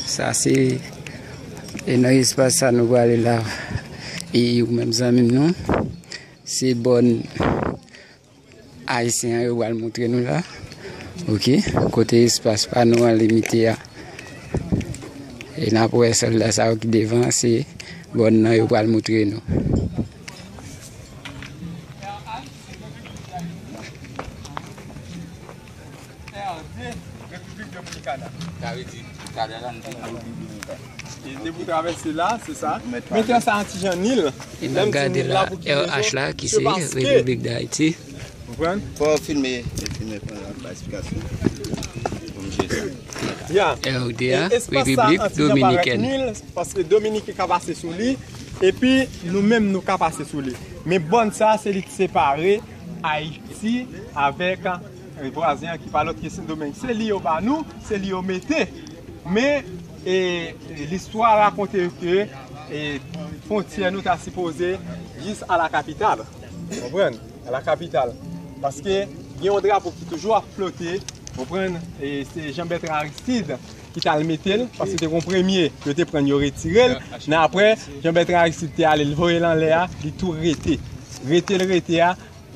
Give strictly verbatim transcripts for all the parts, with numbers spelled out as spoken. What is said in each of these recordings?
Sa se, e nan espas sa nou prale la, e ou menm zanmi m non, se bòn ayisyen an yo pral montre nou la. Oke, kote espas pa nou an limite a. E n ap wè sòlda sa yo ki devan, se bòn nan yo pral montre nou. R D, Repiblik Dominikana. Sa vle di, talè la, nou te nan Repiblik Dominikana. E depi w travèse la, se sa. Mete sa an ti jan Nil. E n ap gade la, R H la, ki se Repiblik Dayiti. Konprann? Fò w filme, filme, fò w bay esplikasyon. Pou m jere sa. Ya. R D A, Repiblik Dominikèn. Nil, paske Dominiken ka pase sou li, epi nou menm nou ka pase sou li. Men bòn sa, se li ki separe Ayiti avèk, e, vwazen an ki pa lòt ke Sendomeng. Se li yo ba nou, se li yo mete. Men, e, listwa rakonte ke, e, fwontyè nou ta sipoze jis a la kapital. Konprann? A la kapital. Paske gen yon drapo ki toujou ap flote, konprann? E se Jean Bertrand Aristide ki t al mete l, paske te gen yon premye, yo te pran l, yo retire l. Men apre, Jean Bertrand Aristide te ale, l voye l anlè a, li tou rete. Rete l rete a,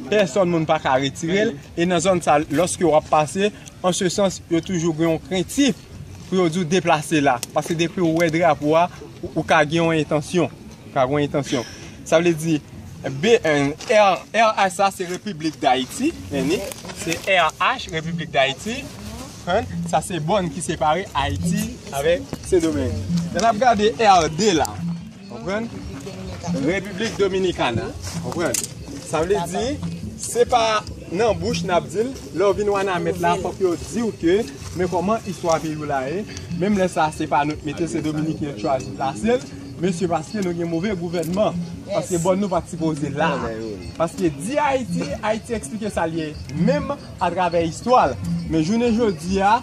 pèsòn moun pa ka retire l. E nan zòn sa, lòske w ap pase, an se sans, yo toujou gen yon krentif pou yo di w deplase la. Paske depi w wè drapo a, ou, ou ka gen yon entansyon. Ou ka gen yon entansyon. Sa vle di, B, R, R H sa, se Repiblik Dayiti, men ni, se R H, Repiblik Dayiti. Konprann? Sa se bòn ki separe Ayiti avèk Sendomeng. Lè n ap gade R D la, konprann? Repiblik Dominikana, konprann? Sa vle di, se pa nan bouch n ap di l, lè w vin Wanament la, fòk yo di w ke, men kòman istwa peyi w la ye. Menm lè sa, se pa nou k mete, se Dominiken yo t chwazi plase l. Mesye, paske nou gen move gouvènman. Paske bòn nou pa t sipoze la. Paske di Ayiti, Ayiti eksplike sa l ye menm atravè istwa l. Men jounen jodi a,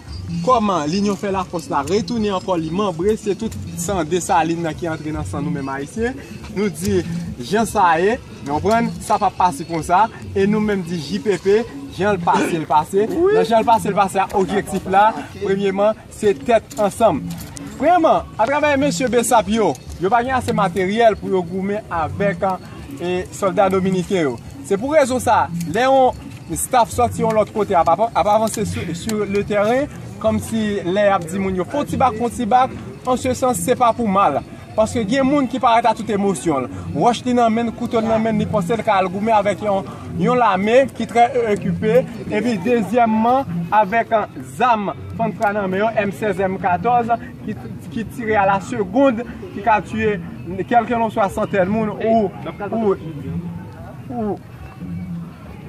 kòman Linyon fè lafòs la retounen ankò, li manbre, se tout san Desalin nan ki antre nan san nou menm Ayisyen. Nou di jan sa ye, nou konprann, sa p ap pase konsa. E nou menm di J P P, jan l pase, l pase. Nan jan l pase, l pase a, objektif la, premyeman, se tèt ansanm. Premyeman, atravè mesye Bessap yo, yo pa gen ase materyèl pou yo goumen avèk, e, sòlda dominiken yo. Se pou rezon sa, lè yon staff sòti yon lòt kote ap, ap, ap avanse sou, sou le tèren, kòmsi lè y ap di moun yo fè yon ti bak, fè yon ti bak, an se sans, se pa pou mal. Paske gen moun ki parèt a tout emosyon l. Wòch li nan men l, kouto l nan men l, li panse l ka al goumen avèk yon, yon lame ki trè ekipe. Epi dezyèmman, avèk, e, zam fann fra nan men yo, M sèz, M katòz, ki, ki tire a la segond, ki ka tiye kèlkelanswa santèn moun ou, ou, ou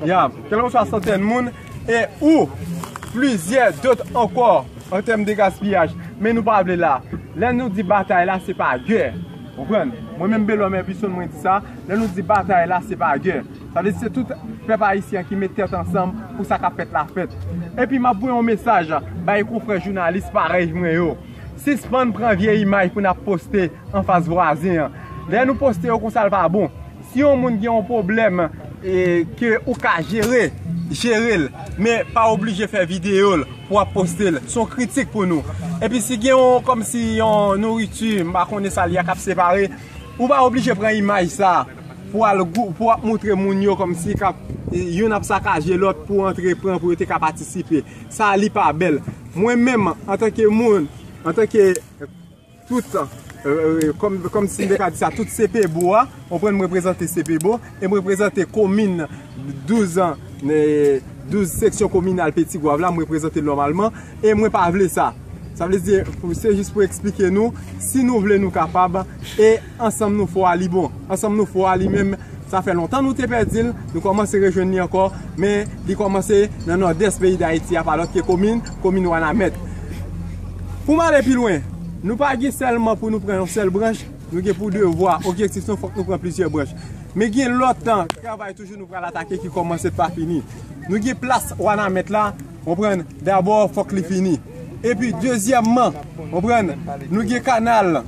Ya, kèlkeswa santèn moun, e ou plizyè dòt ankò an tèm de gaspiyaj. Men nou pa vle la. Lè nou di batay la, se pa gè. Konprann? Mwen menm Belòm Èpison, mwen di sa. Lè nou di batay la, se pa gè. Sa vle di se tout pèp ayisyen ki met tèt ansanm pou sa k ap fèt la fèt. Epi m ap voye yon mesaj bay konfrè jounalis parèy mwen yo. Sispann pran vye imaj pou n ap poste anfas vwazen an. Lè nou poste yo konsa, l pa bon. Si yon moun gen yon pwoblèm, e, ke ou ka jere, jere l, men pa oblije fè videyo l pou w ap poste l. Se yon kritik pou nou. Epi si gen yon, kòmsi yon nouriti, m pa konnen sa l ye a, k ap separe, ou pa oblije pran imaj sa pou al gou-, pou w ap montre moun yo kòmsi k ap, e, youn ap sakaje lòt pou antre pran pou yo te ka patisipe. Sa li pa bèl. Mwen menm, antanke moun, antanke tout, e, e, kòm, kòm si m te ka di sa, tout Sepebo a, konprann, m reprezante Sepebo, e m reprezante komin douz, e, douz seksyon kominal Petigwav la, m reprezante l nòmalman, e mwen pa vle sa. Sa vle di, pou, se jis pou eksplike nou, si nou vle, nou kapab, e ansanm nou fò a, li bon. Ansanm nou fò a, li menm, sa fè lontan nou te pèdi l, nou kòmanse rejwenn li ankò, men li kòmanse nan nòdès peyi Dayiti a, pa lòt ke komin, komin Wanament. Pou m ale pi lwen, nou pa gen sèlman pou nou pran yon sèl branch, nou gen pou devwa, objektif nou, fòk nou pran plizyè branch. Men gen lòt tan, travay toujou nou pral atake ki kòmanse pa fini. Nou gen plas Wanament la, konprann, dabò, fòk li fini. Epi, dezyèmman, konprann, nou gen kanal.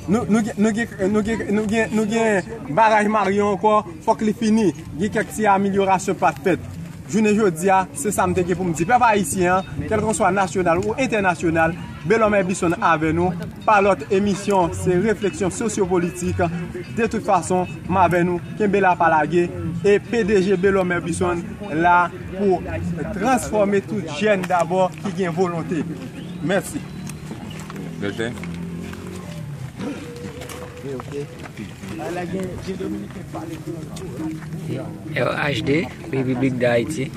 Nou, nou gen, nou gen, nou gen, nou gen, nou gen baraj Maryon ankò, fòk li fini. Gen kèk ti amelyorasyon k pa t fèt. Jounen jodi a, se sa m te gen pou m di pèp ayisyen an, kèlkanswa nasyonal ou entènasyonal, Belòm Herbison avè nou, pa lòt emisyon, se refleksyon sosyopolitik. De tout fason, m avè nou, kenbe la pa lage, e P D G Belòm Herbison la pou transfòme tout jèn dabò ki gen volonte. Mèsi. Mèsi. R H D, Repiblik d Ayiti.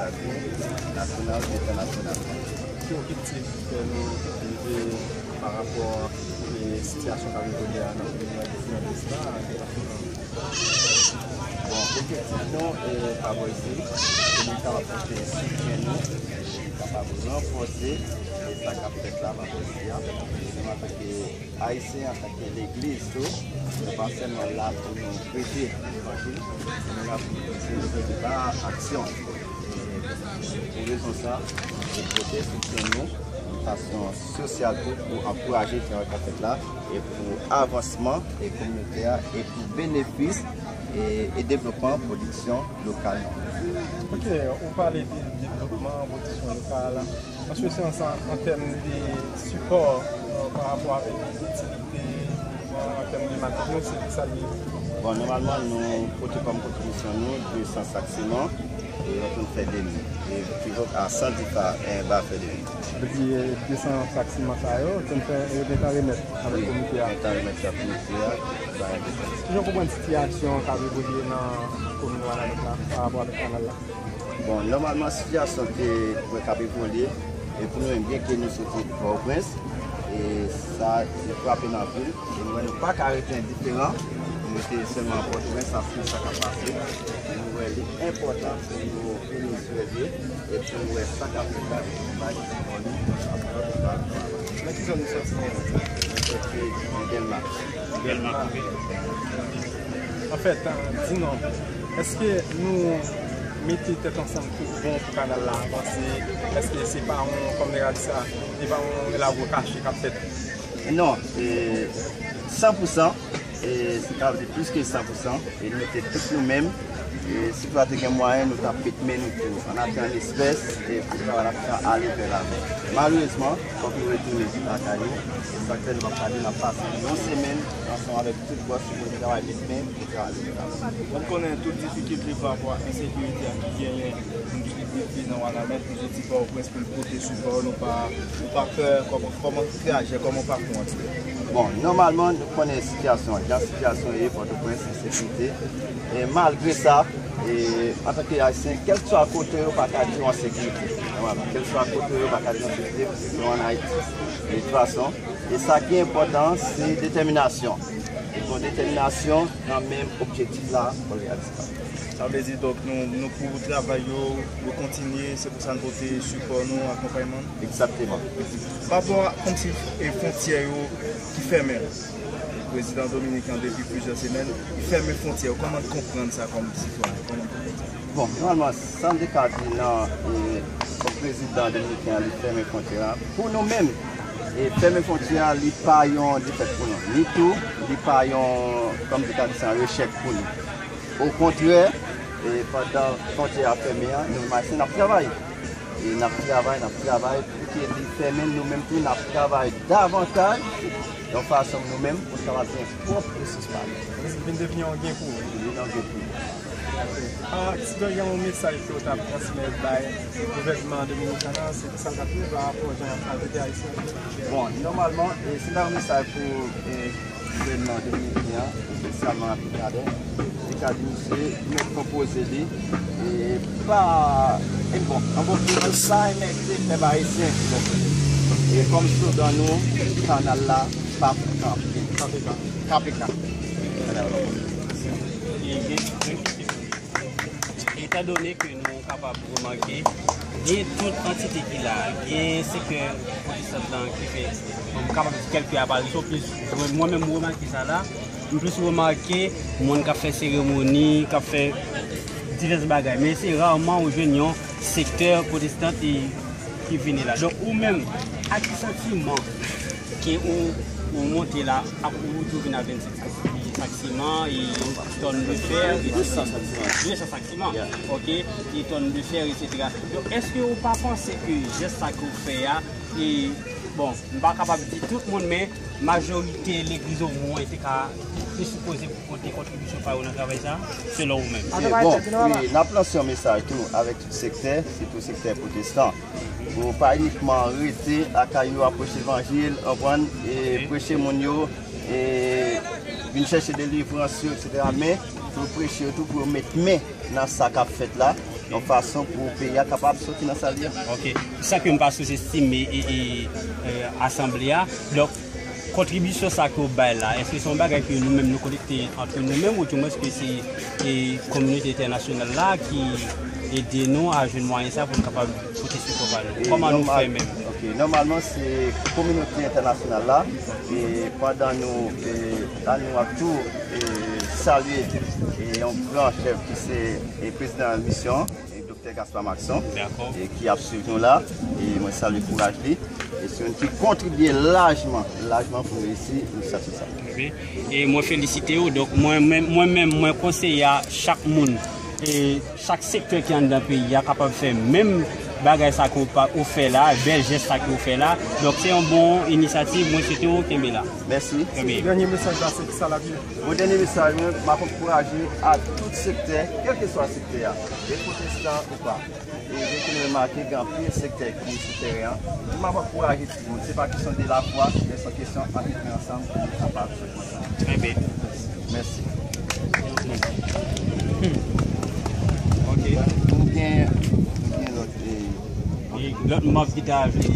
Nasyonal, entènasyonal. Ki objektif ke nou rive pa rapò e sitiyasyon k ap evolye a nan komin Nòdès la, depatman? Bon, objektif nou, e, pa bò isi, se nou kapab pote soutyen nou, e kapab ranfòse, e sa k ap fèt la, pa bò isi a, nou antanke Ayisyen, antanke legliz tou, nou pa sèlman la pou nou preche levanjil, nou la pou nou preche levanjil pa aksyon. E pou rezon sa, nou pote soutyen nou, yon fason sosyal tou, pou ankouraje travay k ap fèt la, e pou avansman e kominote a, e pou benefis e, e devlopman pwodiksyon lokal nou. Ok, ou pale de devlopman pwodiksyon lokal. Èske se an, an tèm de sipò, euh, pa rapò avèk itilite, euh, an tèm de matenans, se sa l ye? Bon, nòmalman, nou pote kòm kontribisyon nou de san sak siman, e nou konn fè demi. E pivot a san di pa, e ba fè demi. Sa vle di, e, de san sak siman sa yo, konn fè, yo gentan remèt avèk komite a. Wi, gentan remèt sa komite a, ba de san. Kijan w konprann sitiyasyon k ap evolye nan komin Wanament la, pa rapò avèk kanal la? Bon, nòmalman, sitiyasyon ke mwen k ap evolye, e pou nou menm, byenke nou soti Pòtoprens, e sa frape n anpil, e nou wè nou pa ka rete endiferan, nou rete sèlman Pòtoprens, sa se sa k ap pase. E nou wè li enpòtan pou nou vini sou rèv yo, e pou nou wè sa k ap fèt la, e pou nou bay sipò nou, nan ki zòn nou soti? Nou soti nan Dèlma. Dèlma, ok. Anfèt, di non, èske nou mete tèt ansanm tout bon pou kanal la avanse? Èske se pa yon, kòm nèg la di sa, se pa yon lavo kache k ap fèt? Non, e, san pou san, e, se ka di plis ke san pou san, e nou mete tout nou menm, e si nou pa te gen mwayen, nou t ap met men nou tou, an aksyon, an espès, e pou travay la ka ale vè lavan. Malerezman, fòk nou retounen lakay nou, e sa k fè nou p ap ka di n ap pase yon semèn ansanm avèk tout bòs pou nou travay met men, e travay vè lavan. Mwen konnen tout difikilte pa rapò a ensekirite a ki genyen, moun ki rete nan Wanament, pou soti Pòtoprens, pou l pote sipò, nou pa, nou pa pè kòman, kòman trajè, kòman pakou an ti. Bon, nòmalman, nou konnen sitiyasyon an, jan sitiyasyon ye, Pòtoprens, ensekirite. E malgre sa, e, antanke Ayisyen, kèlkeswa kote yo pa ka di w an sekirite. Nòmalman, kèlkeswa kote yo pa ka di w an sekirite, paske nou ann Ayiti. E de tout fason, e sa ki enpòtan, se detèminasyon. E bon, detèminasyon nan menm objektif la, pou reyalize sa. Sa vle di, donk, nou, nou pou travay yo, yo kontinye, se pou sa n pote sipò nou, akonpayman n. Egzakteman. Pa rapò a, kòmsi, e fwontyè yo ki fèmen. Prezidan dominiken an depi plizyè semèn, li fèmen fwontyè yo. Kòman n konprann sa kòm sitwayen? Kòman n konprann sa? Bon, nòmalman, sa n te ka di nan, e, kòm prezidan dominiken an, li fèmen fwontyè a. Pou nou menm, e, fèmen fwontyè a, li pa yon defèt pou nou. Ni tou, li pa yon, kòm n te ka di sa, yon echèk pou nou. Okontrè, e, pandan fwontyè a fèmen an, nou menm Ayisyen, n ap travay. E n ap travay, n ap travay pou ke li fèmen, nou menm tou, n ap travay davantaj yon fason nou menm pou n kapab gen pwòp resous pa nou. Vin devni yon gen pou ou. Vin yon gen pou ou. Ah, si w gen yon mesaj ke w t ap transmèt bay gouvènman dominiken an, se ki sa l t ap ye pa rapò jan y ap maltrete Ayisyen? Bon, nòmalman, e, si n ta yon mesaj pou, e, gouvènman dominiken an, espesyalman Abinader, li ka di misye mèt konpoze li, e pa, e bon, an bon, pou mwen, pa enmède pèp ayisyen. E kòm slogan nou, kanal la p ap kanpe. Kanpe kanpe. Kanpe kanpe. Etandone ke nou kapab remake, gen tout antite ki la, gen sektè pwotestan lan ki fè, m kapab di kèlke aparisyon, plis mwen, mwen menm, m remake sa la, m plis remake moun k ap fè seremoni, k ap fè divès bagay, men se raman ou jwenn yon sektè pwotestan ki, ki vini la. Donk, ou menm, a ki santiman ke ou, ou monte la, ap ou tou vin a vennsenk sak siman, e yon tòn de fè, e de san sak siman. De san sak siman. Ok, e tòn de fè, etsetera. Donk, èske ou pa panse ke jès sa ke ou fè a, e, bon, m pa kapab di tout moun, men majorite legliz omwen te ka, te sipoze pote kontribisyon pa yo nan travay sa, selon ou menm? E, bon, wi, n ap lanse yon mesaj tou avèk tout sektè, sitou sektè pwotestan. Pou pa inikman rete lakay yo ap preche levanjil, konprann, e preche moun yo, e vin chèche delivrans yo, etsetera. Men, pou preche yo tou, pou yo met men nan sa k ap fèt la, yon fason pou peyi a kapab soti nan sa l ye. Ok. San ke m pa souzestime e, e, e, asanble a. Donk, kontribisyon sa ke w bay la, èske se yon bagay ke nou menm nou kolekte antre nou menm, ou di mwens ke se e, kominote entènasyonal la ki ede nou a jwenn mwayen sa pou nou kapab pote sipò ba nou? Kòman nou fè menm? Ok, nòmalman se kominote entènasyonal la, e pandan nou e, la nou ap tou e, salye e, yon gran chèf ki se e, prezidan misyon, e, Doktè Gaspard Maxon, Dakò. e, ki ap swiv nou la, e mwen salye kouraj li, e se youn ki kontribye lajman, lajman pou reyisi inisyati sa. E mwen felisite w. Donk, mwen menm, mwen menm, mwen konseye a chak moun, e chak sektè ki anndan peyi a kapab fè menm bagay sa ke w pa, ou fè la, bèl jès sa ke w fè la. Donk, se yon bon inisyativ. Mwen swete w kenbe la. Mèsi. Kenbe. Dènye mesaj la, se ki sa l ap ye? Bon, dènye mesaj mwen, m ap ankouraje a tout sektè, kèlkeswa sektè a, e pwotestan ou pa. E jan ke nou remake, gen anpil sektè ki sou teren an. M ap ankouraje tout moun. Se pa kesyon de lafwa, men se yon kesyon ann met men ansanm pou nou kapab soti ansanm. Trè byen. Mèsi. Ok. Nou gen, nou gen lòt e, E lòt mòf ki ta vle